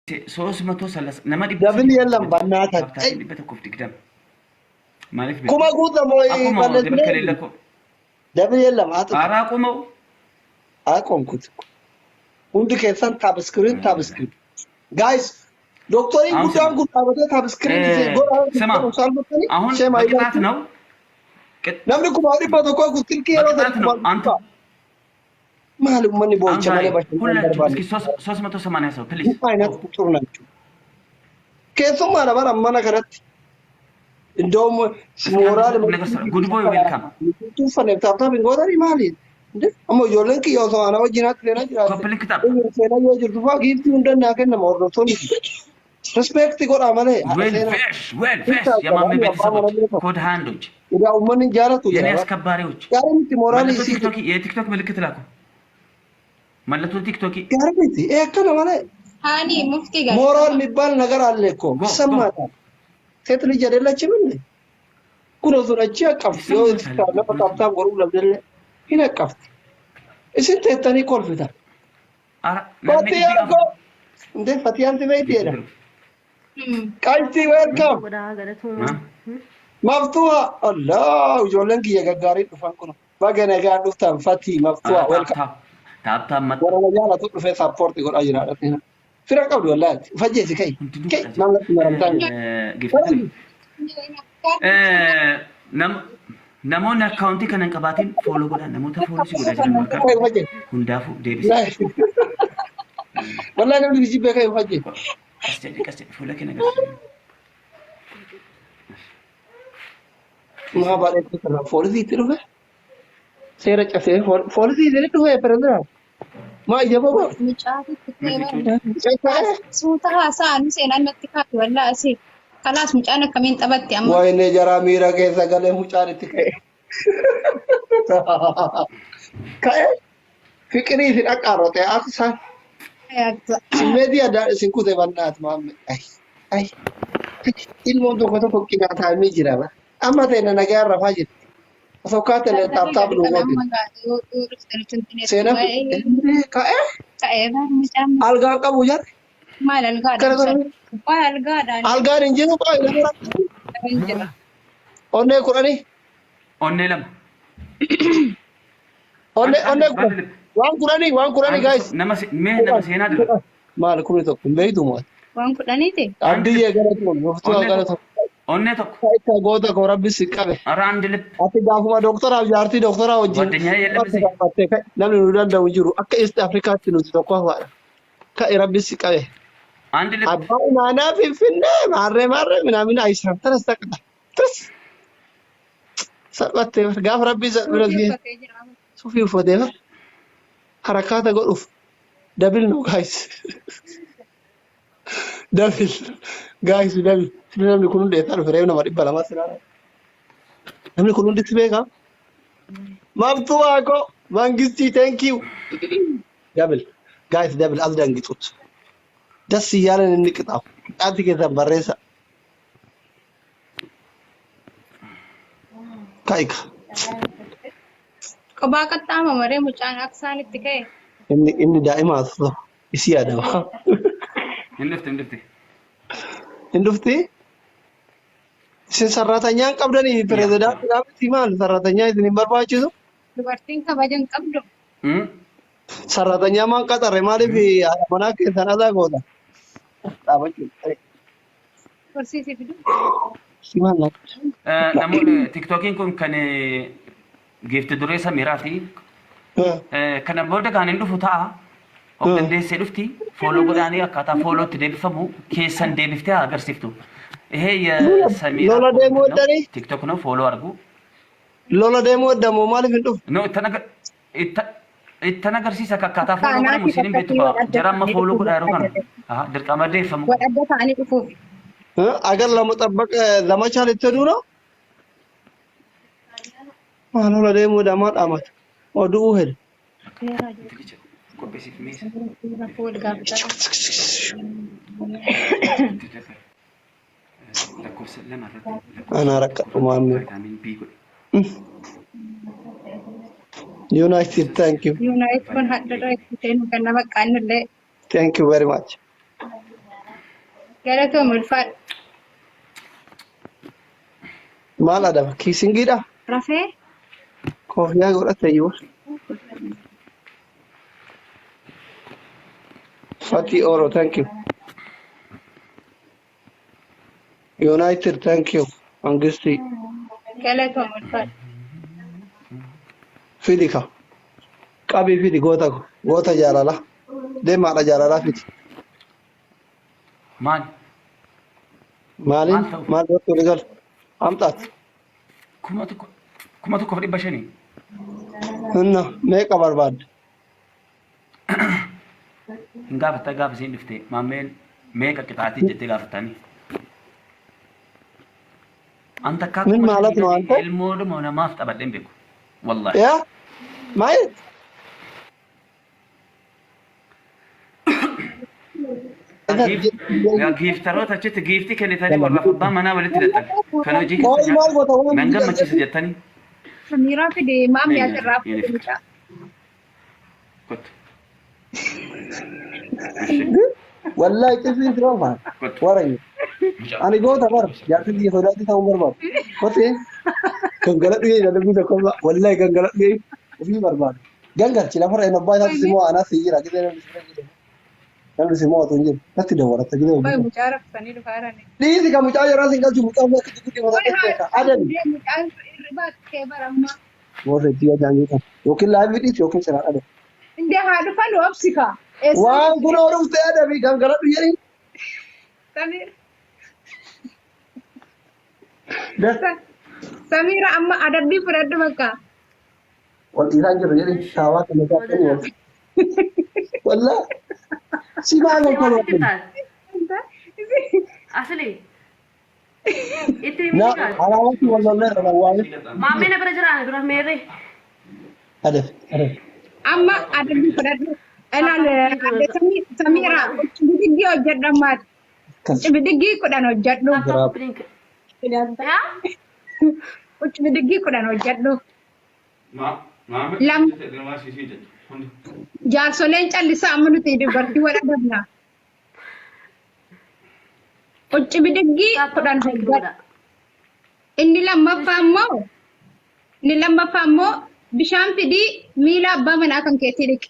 ሶስት መቶ ሰላሳ nama dhibba Double sadii የለም በእናትህ። Tap tapiin 120 maaliif Kuma guutamoo Akkuma double ከሌለ እኮ Double የለም አጥፍ። ኧረ አቁመው። አቆምኩት እኮ። Hundi keessan tap screen, tap screen, guys. Doktoriin አሁን guddaan ስማ። kun dhaabatee tap screen ስማ፣ አሁን በቅጣት ነው። Namni 1,100 kun silkii yeroo በቅጣት ነው። አንተ maali uummanni አሁን boo'icha ዛሬ malee bashannana ሁላችሁም barbaanne. እስኪ 380 ሰው please። ምን አይነት ፍጡር ናቸው? Keessumaa bara mana kanatti እንደውም ሞራል Good boy, welcome. Tuffanneef tap tap hin gootanii maali? Amma ijoolleen kiyya osoo ana wajjin akka seenaa jiraate. Copy link tap. Seenaa yoo jirtu fa'aa giiftii hunda naa kennama hordoftoonni. Respect godhaa malee. ዌል ፌሽ ዌል ፌሽ የማሜ ቤተሰቦች ኮድ ሃንዶች Egaa uummanni hin jaalatu የኔ jira. አስከባሪዎች Gaarii miti mooraalii mallattoo isii. ቲክቶክ የቲክቶክ ምልክት ላኩ። Mallattoo ቲክቶክ። Gaarii miti. Ee akkana malee. Haani muftii galee. ሞራል የሚባል ነገር አለ እኮ። Go, go. ይሰማታል። ሴት ልጅ አይደለችም እንዴ? Kun osoo achi haqqabdi yoo ይሰማታል። lafa tap tap godhuu dhabdellee hin haqqabdi. Isin teettanii kolfitan. ኧረ namni Fatiyaan dhibbi koo እንዴ Fatiyaan si beekti jedha. Qaltii, welcome. Godhaa galatoomaa. Maftuha Allah, ijoolleen kiyya gaggaarii dhufan kun baga nagaan dhuftan. Fatii, Maftuha, welcome. Tap tap tap መጣ። Warra na jaalatu dhufee support godhaa jira. Fira qabdu wallaahi fajjeesi kai kai namni maramtaan. Gift namoonni akkaawuntii kana hin qabaatin follow godhaa. Namoota follow si godhaa jiran margaa Kai fajjeesi. hundaafuu deebisa. Wallahi namni si jibbee kai fajjeesi. Qas jedhi, qas jedhi, fuula kee agarsiisi. Maa baadheetti kana poolisiitti dhufe seera cabsee poolisii isin dhufe pirezidaant maa ija boba. Mucaatitti ta'e suuta haasa'an seenaan natti kaatu wallaa asii. Kalaas mucaan akkamiin taphatti amma. Wayne jaraa miira keessa galee mucaan itti ka'e. Ka'e fiqirii isin dhaqqaarrote akka isaan simmeetii addaa isin kute bannaat maamme. Ay ay, ilmoon tokko tokko qinaatamee jira ba. Amma ta'e na nagaa rafaa jirti. Osoo kaatelee tap tap nu goote. Seenaa ka'e Ka'ee mucaan algaan qabu jarri. Maal Kana algaadhaan? kana Maal algaadhaan? Algaan hin jiru qo'e nama Hin jira. onnee 10. Onnee lama. Onnee onnee 10, waan 10, waan 10, guys. Nama mee nama seenaa dira. Maal 10,000 hin beektu maal? Waan 10ti. Abdiyyee gara tokko muftuu gara tokko. Onnee tokko. Akka goota koo rabbi si qabe. ኧረ አንድ ልብ። Ati gaafuma doktaraaf jaartii doktoraa wajjin ጓደኛዬ የለም እዚህ። namni nu danda'u hin jiru. Akka East Afrikaatti nuti tokkoffaadha. Ka'e rabbi si qabe. አንድ ልብ። Abbaa imaanaa Finfinnee maarree maarree minaamin ayisaan tanas taqqa. Tas salphattee gaafa rabbi isa bira si sufii uffatee bara harakaata godhuuf. Double no, guys. Double, guys, double. Namni kun hundi eessaa dhufe? Reefu nama 200 silaa. Namni kun hundi si beekaa? Maftuu Waaqoo Mangistii, thank you. Double, guys, double. አስደንግጡት። ደስ እያለን እንቅጣው። ቅጣት keessan barreessa. Kaa'ika. Kophaa qaxxaama maree mucaan akka isaan itti ka'e. Inni daa'imaas isii yaadama. Hin dhufte, hin dhufte. Hin dhufti? Isin sarratanyaan qabdanii pirezidaantii dhaabbitti maal sarratanyaa isin hin barbaachisu? Dubartiin kabaja hin qabdu. Sarratanyaa maan qaxarre? Maaliif haadha manaa keessan asaa goota? Dhaabachuu. Horsiisii fidu. Si maal laata? Namoonni tiktookiin kun kan giifti duree Samiiraati. Kana booda kan hin dhufu ta'a. Of dandeessee dhufti. Follow godhaanii akkaataa followtti deebifamu keessan deebiftee haa agarsiiftu. ይሄ የሰሚራ Lola deemuu ነው። heddanii? ቲክቶክ ነው። Follow አድርጉ። Lola deemuu heddamoo maaliif hin dhufu? No, ittan agarsiisa akka akkaataa follow godhamu isin hin beektu kaa. Jara amma follow godhaa yeroo kana. Dirqama deeffamu. Wal adda ta'anii dhufuuf. አገር ለመጠበቅ ዘመቻ ልትሄዱ ነው? Maal lola deemuu damaa dhaamata? Oduu hedu. Qopheessiif meeshaa. Rakkoo wal gaafatan. Lakkoofsa lama irratti Ana rakkadhu maamee. Vitamin B godhe. United, thank you. Yuunaayit kun hadda itti seenu kan nama qaannillee. Thank you very much. Galatoom ulfaadhu. Maal adaba? Kiisingiidha? Rafee. Koofiyaa godhate iyyuu. Fatii Oro, thank you. United, thank you. Mangisti. Galatoom ulfaadhu. Fidi ka. Qabii fidi goota ko. Goota jaalala. Deemaadha jaalalaa fidi. Maal? Maaliin? Maal ta'u? Maal irratti walii galu? Amxaat. 1000, 1500. Inna meeqa barbaadde? Hin gaafatta gaafa isiin dhufte maammeen meeqa qixaatii jettee gaafattanii. An takkaa Min kuma maalat shanii ነው gadi አንተ? ilmoodhuma namaaf taphadheen beeku. Wallaahi. Yaa? Maal? Giiftaroota achitti giiftii kennitanii warraaf abbaa manaa walitti hidhatan. Kan hojii Qoy keessa maal goota waan nan biyya gammachiisa jettanii. Samiiraa fide maammi Mee asirraa yeni fuudhe fikir. mucaa. Kottu. Ishee. Wallahi qilfiin tiroofa. Kottu. Warayyo. Mucaa. Ani goota bar jaartii biyya sodaatti ta'uu barbaadu. Kotee gangaladhu yee dadhabbii tokko wallahi gangaladhu yee ofii barbaadu. Gangalchi lafarra inni abbaa isaatti simoo anaas si jira gisee namni si jira. Namni simoo otoo hin jiru natti dawwalatta gisee Qoy ofii. mucaa raffisanii dhufaa jirani. Dhiisi kan mucaa yeroo sin galchu mucaa akka jiru mataa Qoy keessa beeka. haa Adami. mucaan hirribaa kee baramma. Warra itti yaadaan kan yookiin laayivii dhiisi yookiin siraan adami. Indee haa dhufan obsika. Eessa Waan kun oolufte adami gangaladhu jedhi. Samiira Samiira amma adabbii fudhadhu bakka. Wal dhiisaa jiru jedhi saawaa kana gaafatan wal. Wallah si maal Asli kan waan itti wal. taate. Asli. Itti Na himiti kaate. alaabatti wal lollee irra waan. Maammee na bira jira dura meerre. Adami adami. Amma adabbii fudhadhu. Ilaal adde Samiira bidiggii hojjedhu ammaati. Kan Bidiggii 10 hojjedhu. biraa. Yaa? Bidiggii 10 hojjedhu. Lam jaarsoleen callisaa amma nuti dubartii wal adabna. Bidiggii 10 hojjedhu. Inni lammaffaa immoo bishaan fidii miila abbaa manaa kan keetii dhiqi.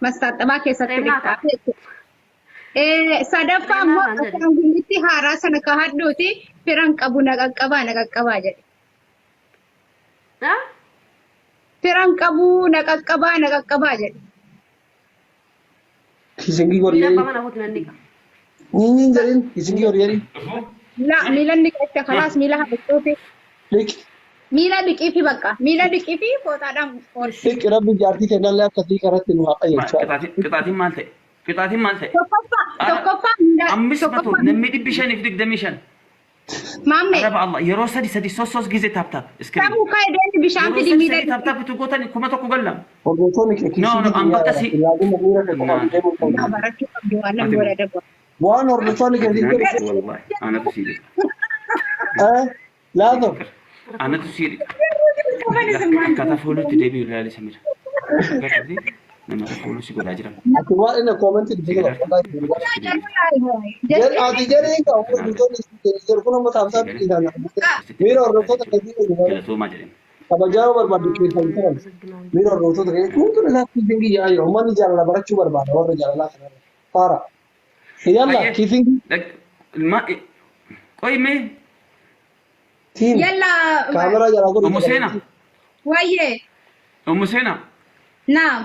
Mastaaxabaa keessatti Reemaata. dhiqaa. Sadaffaa immoo Reemaa jedhe. ashaangullitti haaraa sana kaa'adhuuti firan qabu na qaqqabaa na qaqqabaa jedhe. Yaa? Firan qabu na qaqqabaa na qaqqabaa jedhe. Kisingii Miila godhi abbaa jedhi. manaa kootiin nan dhiqa. Nyiinyiin jedhin kisingii godhi jedhi. La miila inni qacha kalaas miila haadhuufi. Dhiqi. Miila dhiqii fi bakka miila dhiqii fi fooxaadhaan oolchi. Dhiqi rabbi jaartii kennallee akkasii kanatti nu haa qajeelchu. Qixaatiin maal ta'e? Qixaatiin maal ta'e? Tokkoffaa tokkoffaa miila Ammis matu tokkoffaa namni 525. maammee Araba Allah yeroo sadi sadi sos sos gize tap tap iskiriin. sabuu ka'e deemi bishaan Yeroo fidi sadi miila sadi tap tap utuu gootan 1000 galla. Hordoftoonni kee No no kisingii an bakka si. yaaduma miira kee qofaaf deemuu hin dhiqaa qabdu. barachuu qabdu waan namni Ati wal adabu. Waan hordoftoonni kee siif godhu. Wallahi anatu sii dhiqa. Laatoo. Anatu sii dhiqa. Akkaataa foolootti deebi'u ilaali Samira. Agartee namoota fooloo si godhaa jiran. Ati waan inni koomentii dubbisuu qabdu. Jedhi ati jedhi hin qabu hordoftoonni jedhu kun amma taamsaa dhiisaan. Miira hordoftoota keetii godhu. Galatoomaa jedheen. Kabajaa yoo barbaaddu keessan turan. Miira hordoftoota keetii kun kun isaa kisingii yaa'aa jiru. Uummanni jaalala barachuu barbaada warra jaalalaa kanarra. Faara. Yalla kisingii Qoy mee tiin Yalla kaameraa jalaa godhu. Ummu Seenaa. wayyee Ummu Seenaa. naam.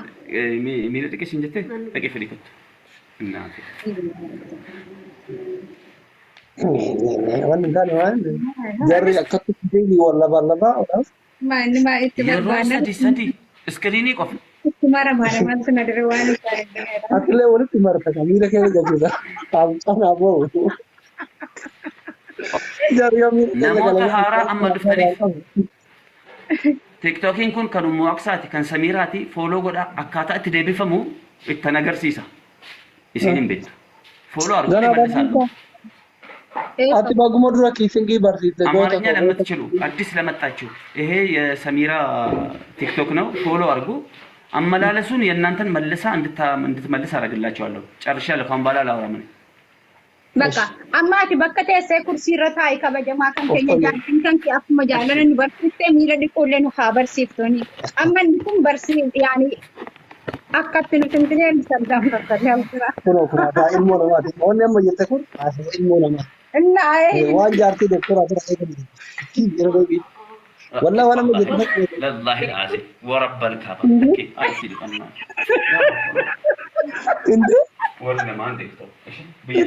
Miila xiqqeessin jettee dhaqee fedhii kottu. Naafi. Wanni hin taane waan jarri akkatti kisingii wal laba laba odaas. Maanni maa itti Yeroo barbaanna sadi sadi iskiriinii qofa. itti mara mara maaltu na dura waan isaan hin beekne. Atillee walitti marta kan miira keessa galchuudha. Taamcaan aboo. Jarri yoo miira keessa Namoota galan. haaraa amma dhuftaniif Tiktookiin kun kan Ummu Aqsaati kan Samiiraati follow godhaa akkaataa itti deebifamu ittan agarsiisa. Isin hin beektu. Follow argatee Ganaa mallisaa barsiisa. Ati baguma dura kissingii barsiifte goota አማርኛ koo. ለምትችሉ አዲስ ለመጣችሁ ይሄ የሰሚራ ቲክቶክ ነው። follow አድርጉ። አመላለሱን የእናንተን መልሳ እንድትመልስ አደርግላችኋለሁ። ጨርሻለሁ። ካሁን በኋላ አላወራም እኔ። Bakka amma ati bakka teessee kursii irra taa'i kabajamaa kan keenya Of jaartiin kan kee akkuma jaalala nu barsiiftee miila dhiquullee nu haa barsiiftuni. Amma inni kun barsii yaani akkatti nu finfinee nu sardaan barbaadee jira. Kunoo kun haasaa ilmoo namaati. Wanni amma jette kun haasaa ilmoo namaati. Inna ayee Waan jaartii doktoraa bira eegamu. Yeroo deebii. Wallah waan amma jette kun. Lallaahi al'aazim. Warabbal kaaba. Ay si dhiqannaa. Inde Warri namaan deemtu. Biyya